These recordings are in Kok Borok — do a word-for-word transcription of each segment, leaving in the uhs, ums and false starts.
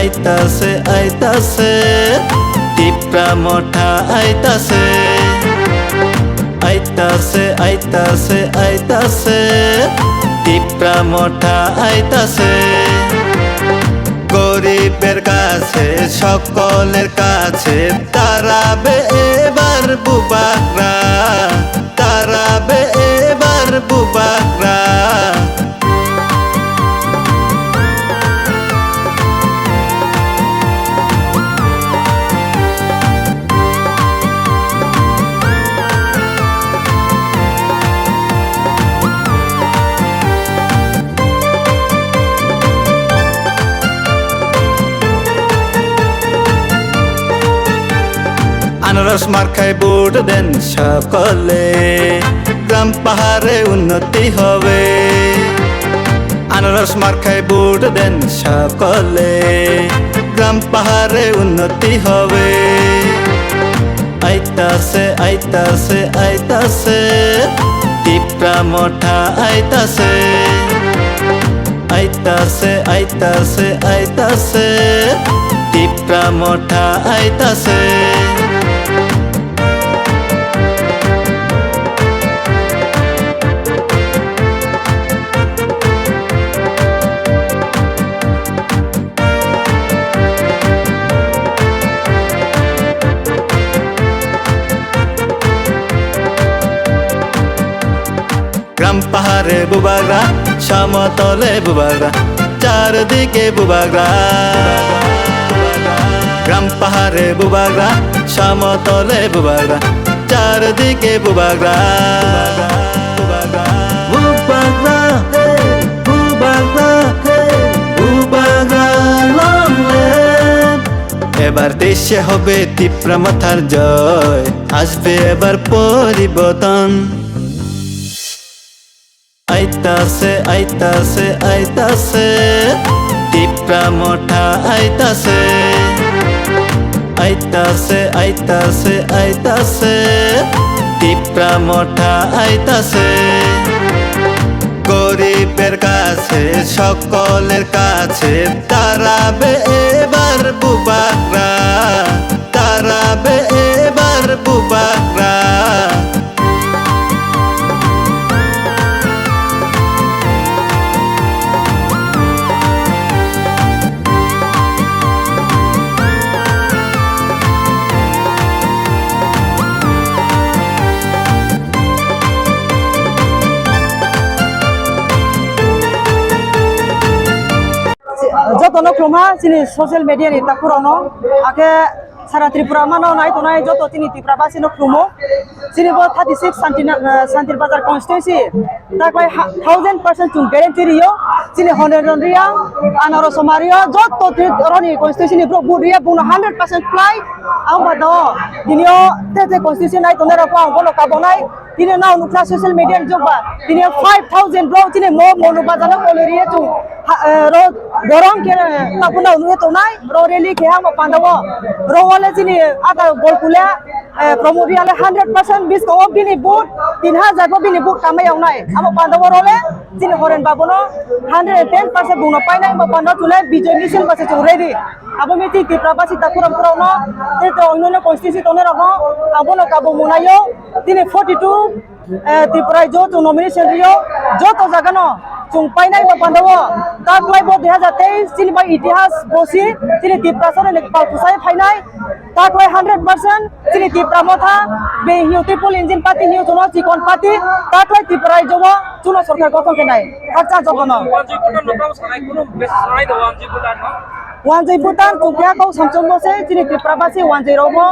Aitase, aitase, Tipra Motha aitase. Aitase, aitase, aitase, Tipra Motha aitase. গরিবের কাছে, সকলের কাছে দাঁড়াবে এবার বুবাগ্রা, দাঁড়াবে এবার বুবাগ্রা। আনারস মার্কায় ভোট দেন সকলে, গ্রাম পাহাড়ে উন্নতি হবে। আনারস মার্কায় ভোট দেন সকলে, গ্রাম পাহাড়ে উন্নতি হবে। আইতাছে, আইতাছে, আইতাছে, তিপ্রা মথা আইতাছে। আইতাছে, আইতাছে, আইতাছে, তিপ্রা মথা আইতাছে। গ্রাম পাহাড়ে বুবাগ্রা, সমতলে বুবাগ্রা, চারদিকে বুবাগ্রা। গ্রাম পাহাড়ে বুবাগ্রা, সমতলে বুবাগ্রা, চারদিকে বুবাগ্রা। বুবাগ্রা, হে, বুবাগ্রা, হে, বুবাগ্রা, long live। এবার দেশে হবে তিপ্রা মথার জয়, আসবে এবার পরিবর্তন। আইতাছে, আইতাছে, আইতাছে, তিপ্রা মথা আইতাছে। আইতাছে, আইতাছে, আইতাছে, তিপ্রা মথা আইতাছে। গরিবের কাছে, সকলের কাছে দাঁড়াবে এবার বুবাগ্রা, দাঁড়াবে এবার বুবাগ্রা। Jotono khulumha chini social media ni takhurokno, akhe sara Tripura mano nai tongnai joto chini Tripura basino khulumo. Chini bo thirty six Santina-, eh, Santir Bazar constituency, taklai ha-, thousand percent chwng guarantee rio. Chini Honoran ria, Anaro Somario, joto Tri-, roni constituency ni borok vote ria, bono hundred percent klai. Ang ba do, dinio te te constituency nai tongnai rok ang bono kabonai. Tini nao nukha social media ni jokba. Tini five thousand bro, tini mo, mo nukha jana kolo riye chung. Ha, eh, ro, borong ke, eh, tapu nao nukhe tongnai, ro rally khe amo pandao. Ro wale tini ata golpule, eh, Pramod Reang le hundred percent bis ko bini vote, tin hajar ko bini vote kamai yawnai. Amo pandao ro le, tini Horen Babu no hundred and ten percent bungno painai, amo pandao tule bijoy misil base chung ready. Abo meeting Tipra basi takhurok khurok no, tei to onno constituency tongnai rok no, abo no kabo munayo, tini forty two, eh, Tripura joto nomination rio, joto jaga no, chung painai bo pandao, taklai bo dui hajar teis, chini bai itihas bosi, chini Tipra sore ne pal kusai phainai, taklai hundred percent, chini Tipra motha, be hiu triple engine party hiu chuno chikon party, taklai Tripura jobo, chuno sorkar gothon khe nai, khakcha joto no. Wanjwi Bhutan no tamo sanai, kuno message sanai do Wanjwi Bhutan no? Wanjwi Bhutan, chukya kok samchom bo se, chini Tripura basi Wanjwi rok bo,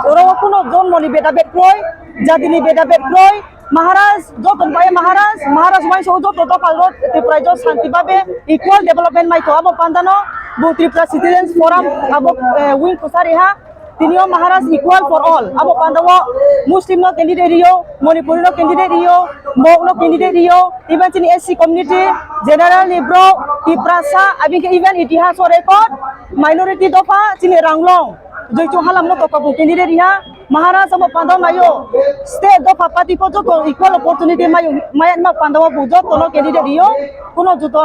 oro kuno jonmo ni beda bed kroi, jati ni beda bed kroi, Maharaj, joto bai Maharaj, Maharaj waisa joto dopha rok Tripura jo shanti babe equal development mai to abo panda no, bo Tripura Citizens Forum abo, eh, wing kusari ha, Tini o Maharaj equal for all. Abo panda o Muslim no candidate rio, Manipuri no candidate rio, Mok no candidate rio, even chini S C community, general ni bro, Tiprasa, abini khe even itihas o record, minority dopha, chini Ranglong, Joichung halam no toka bo candidate riha, Maharaj omo panda mayo, state dopha party po joto equal opportunity mayo, maya ma panda o bo joto no candidate rio, kuno joto,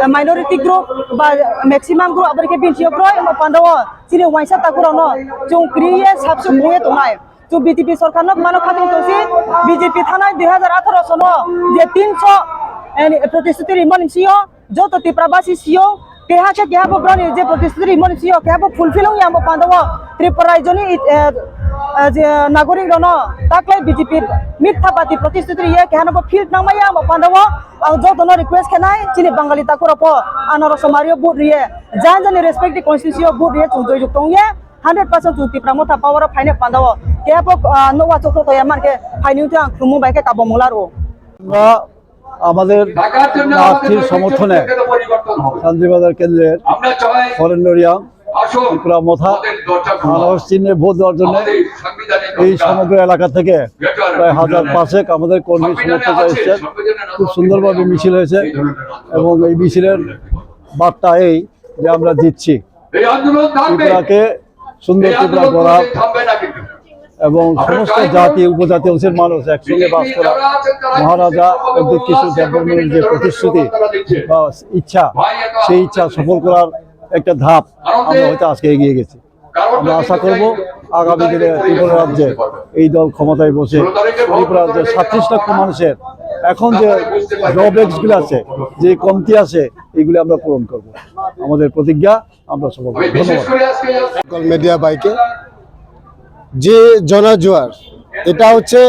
eh, minority group ba maximum group aboni khe binsiyo kroi omo panda o chini waisa takhurok no chung kriye sabsuk buye tongnai. Chung B J P sorkar no mano khatung tongsi, B J P thanai dui hazar atharo sono je tinso, eh, protisthuti rimani sio, joto Tipra basi sio, keha khe keha bo broni je protisthuti rimani sio, keha bo fulfill ong yang bo panda o Tripura raijoni, eh, eh, je nagorik rono taklai B J P mitha bati protisthuti riye keha no bo field nangma yang bo panda o ang joto no request khenai chini Bangali takhurok po anaro somario vote riye, jan jani respective constituency o vote riye chung doijuk tongye. Hundred percent chung Tipra Motha power o phaina panda o. Kebo, ah, nokwa chokro toya man khe phaini wngtwi ang khulumung bai khe kabo mung laro. আমরা আমাদের প্রার্থীর সমর্থনে শান্তিবাজার কেন্দ্রের হরেন্দ্র রিয়াং ত্রিপুরা মথা আনারস চিহ্নে ভোট দেওয়ার জন্য এই সমগ্র এলাকা থেকে প্রায় হাজার পাঁচেক আমাদের কর্মী সমর্থক এসেছেন। খুব সুন্দরভাবে মিছিল হয়েছে এবং এই মিছিলের বার্তা এই যে আমরা জিতছি। এই আন্দোলন থামবে। ত্রিপুরাকে সুন্দর এই ত্রিপুরা আন্দোলন গড়ার কোনোদিন থামবে না কিন্তু। এবং সমস্ত জাতি উপজাতি অংশের মানুষ একসঙ্গে বাস করা, মহারাজা প্রদ্যোৎ কিশোর দেববর্মনের যে প্রতিশ্রুতি বা ইচ্ছা, সেই ইচ্ছা সফল করার একটা ধাপ আমরা হয়তো আজকে এগিয়ে গেছি। আমরা আশা করব আগামী দিনে ত্রিপুরা রাজ্যে এই দল ক্ষমতায় বসে ত্রিপুরা রাজ্যের সাতত্রিশ লক্ষ মানুষের এখন যে ড্রব্যাকসগুলো আছে, যে কমতি আছে, এগুলি আমরা পূরণ করব। আমাদের প্রতিজ্ঞা আমরা সফল করব। ধন্যবাদ। সকল মিডিয়া ভাইকে যে জনজোয়ার, এটা হচ্ছে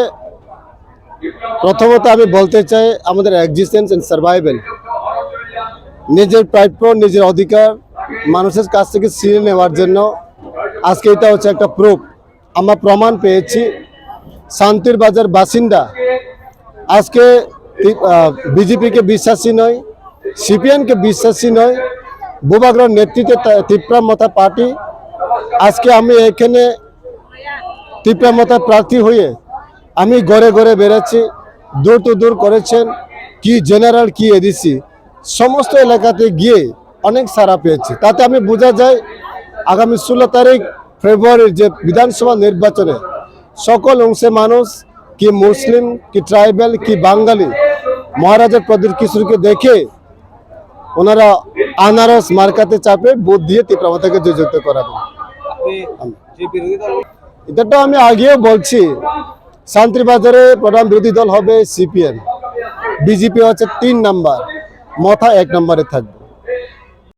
প্রথমত আমি বলতে চাই আমাদের এক্সিস্টেন্স এন্ড সার্ভাইভাল, নিজের প্রাপ্য, নিজের অধিকার মানুষের কাছ থেকে ছিনিয়ে নেওয়ার জন্য আজকে এটা হচ্ছে একটা প্রুফ। আমরা প্রমাণ পেয়েছি শান্তির বাজার বাসিন্দা আজকে তি-, আহ, বিজেপিকে বিশ্বাসী নয়, সিপিএমকে বিশ্বাসী নয়, বুবাগ্রর নেতৃত্বে তা-, তিপ্রা মথা পার্টি। আজকে আমি এখানে তিপ্রা মথা প্রার্থী হয়ে আমি ঘরে ঘরে বেড়াচ্ছি, ডোর টু ডোর করেছেন, কি জেনারেল, কি এডিসি, সমস্ত এলাকাতে গিয়ে অনেক সাড়া পেয়েছি। তাতে আমি বোঝা যায় আগামী ষোলো তারিখ ফেব্রুয়ারির যে বিধানসভা নির্বাচনে সকল অংশে মানুষ, কি মুসলিম, কি ট্রাইবাল, কি বাঙালি, মহারাজার প্রদ্যোৎ কিশোরকে দেখে ওনারা আনারস মার্কাতে চাপে ভোট দিয়ে তিপ্রা মথাকে জয়যুক্ত করাবেন। আপনি যে বিরোধী দল এটা তো আমি আগেও বলছি, শান্তির বাজারে প্রধান বিরোধী দল হবে সিপিএম, বিজেপি হচ্ছে তিন নাম্বার, মথা এক নম্বরে থাকবে।